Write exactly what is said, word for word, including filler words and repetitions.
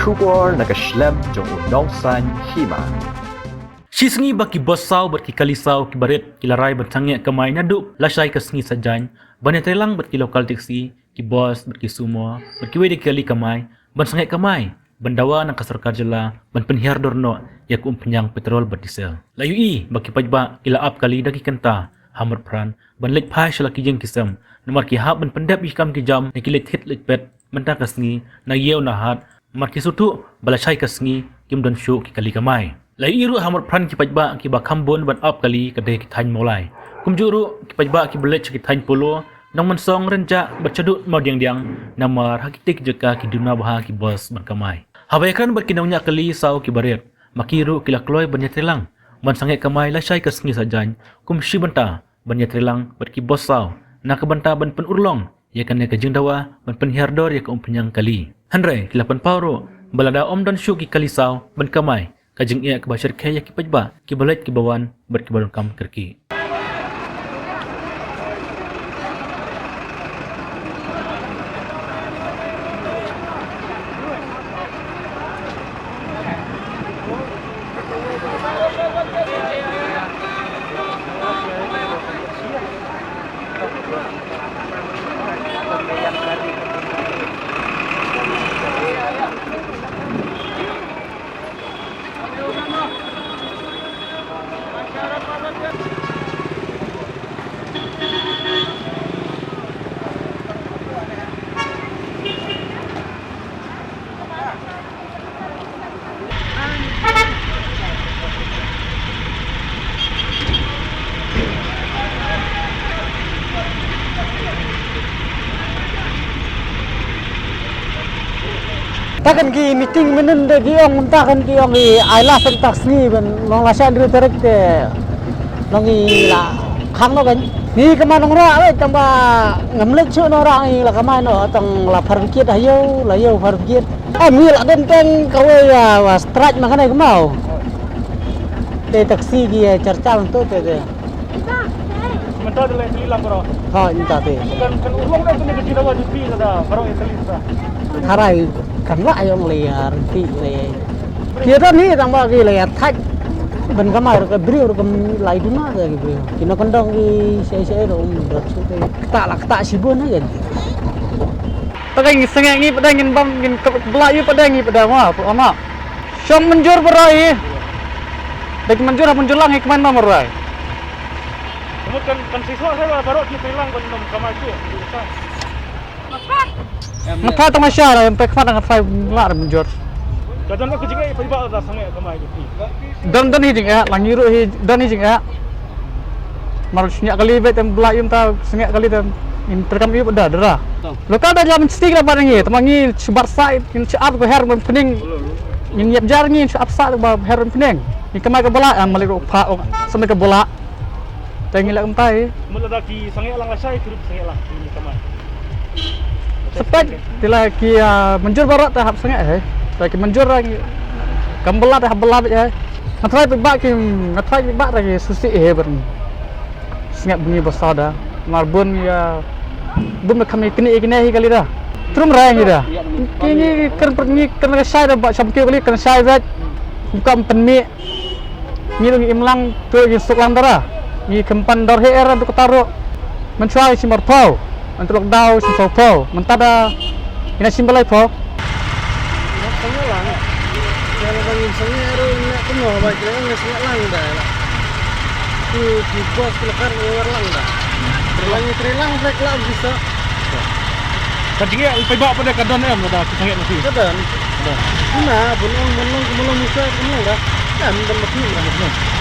Khubor na ka shlem jong u nongsan hima. Shi sngi ba ki bos saw bad ki kali saw ki barit ki la rai ban sangeh kamai naduh lashai ka sngi Saitjaiñ ban ïatreilang bad ki local taxi, ki bos bad ki sumo bad kiwei de ki kali kamai ban sangeh kamai ban dawa na ka sorkar jylla ban pynhiar dor noh ïa ka umphniang petrol bad diesel. La ïohi ba ki paidbah ki la ap kali da ki kynta ha Motphran ban leit phai sha la ki ïing ki sem namar ki hap ban pyndep ïa ki kam ki jam ne ki leit thied leit peit mynta ka sngi na ïew na hat, namar ki sngewthuh ba lashai ka sngi kim don shuh ki kali kamai. La ïohi ruh ha Motphran ki paidbah kiba kham bun ban ap kali ka dei ki thaiñ Mawlai. Kumjuh ruh ki paidbah kiba leit sha ki thaiñ Polo, Nongmynsong, Rynjah bad shaduh Mawdiangdiang, namar ha kitei ki jaka ki duna bha ki bos ban kamai. Haba ïakren bad ki nongñiah kali saw ki barit, ma ki ruh ki la kloi ban ïatreilang ban sangeh kamai lashai ka sngi Saitjaiñ kum shi bynta ban ïatreilang bad ki bos saw na ka bynta ban pynurlong ïa kane ka jingdawa ban pynhiar dor ïa ka umphniang kali. Hynrei ki la pynpaw ruh ba lada ym don shuh ki kali saw ban kamai, ka jingeh kaba shyrkhei ïa ki paidbah kiba leit kiba wan bad kiba donkam kyrkieh. Ta kan ki meeting mynnin de ki ong, ta kan ki ong i ai la pyntak sngi ban long la sha hynriew tarik te long i la khang no kan. Ni kama nong ra ai tang ba ngam leit shu nong ra i la kamai no tang la phar wicket ha ïew la ïew phar wicket. Am hi la don tang kawei ya wa strike ma kanai kmau. Te taxi ki ya charchal to te te. Mynta da leh kali lang bro. Ha, mynta te. Kan, kan urlong da kane ka jingdawa jong phi lada baroh ïa kali sa. Tharai kan lah ïong leh ïa rynti leh. Ki don hi tang ba ki leh ïa thait. Ban kamai ruh ka briew ruh kam lai duna ka ki briew. Ki nongkyndong ki shai shai ruh um dot shu te. Kata la kata shibun ha kan. Pakai ngi sengek ngi pada ngin bam ngin kebla yu pada ngi pada ma, ma. Shong mynjur barai. Dek mynjur ha mynjur lang hi kman ma barai. Mut kan, kan siswa saya baru kita hilang kan enam kamar tu. Ngata tamasha la em pek khmat ngat phai la re mynjur. Ka don ka jingeh phi ba da sangeh kamai ki. Don don hi jingeh, la ngi ruh hi don hi jingeh. Mar sngeh kali bet em bla im ta sngeh kali tem im terkam im da dra. Lokal da jam stik da ba ngi, tama ngi sebar sai, ngi sebar ko her men pening. Ngi nyep jar ngi sebar sai ba her men pening. Ngi kamai ka bala, ah, malik ruh pha, oh, sampai ka bala. Te ngi la kumtai. Mula da ki sangeh lang la shai, ki ruh sangeh lang, ki kamai. Sepet, te la ki, ah, mynjur baroh te hap sangeh, eh. Te ki mynjur la ki, kam bala te hap bala bit, eh. Nga trai bit ba ki, nga trai bit ba te ki susi, eh, ber. Sangeh bungi basa da. Mar bun ya, bun me kham ni kini, kini hi kali da. Trum rai ngi da. Ki ngi kren per ngi kren ka shai da ba sham ki kali kren shai bit. Buka pen mi. Ngi dang im lang tu ngi suk lang dara. Ngi kempan dor he er tu kata ro. Menchua ngi simbar pau. Antu lok dau si pau pau. Mentada ina simbalai pau. Sangeh lang. Yang bang sangeh ro ina keno ba kira ngi sangeh lang da. Tu ki bos ki lekar ngi lang da. Lang ngi tre lang black lang bisa. Ka jingeh phi ba pada ka don em da ki sangeh na phi. Ka don. Don. Na bun ong bun ong bun ong musa bun ong da. Em don mati. Don mati.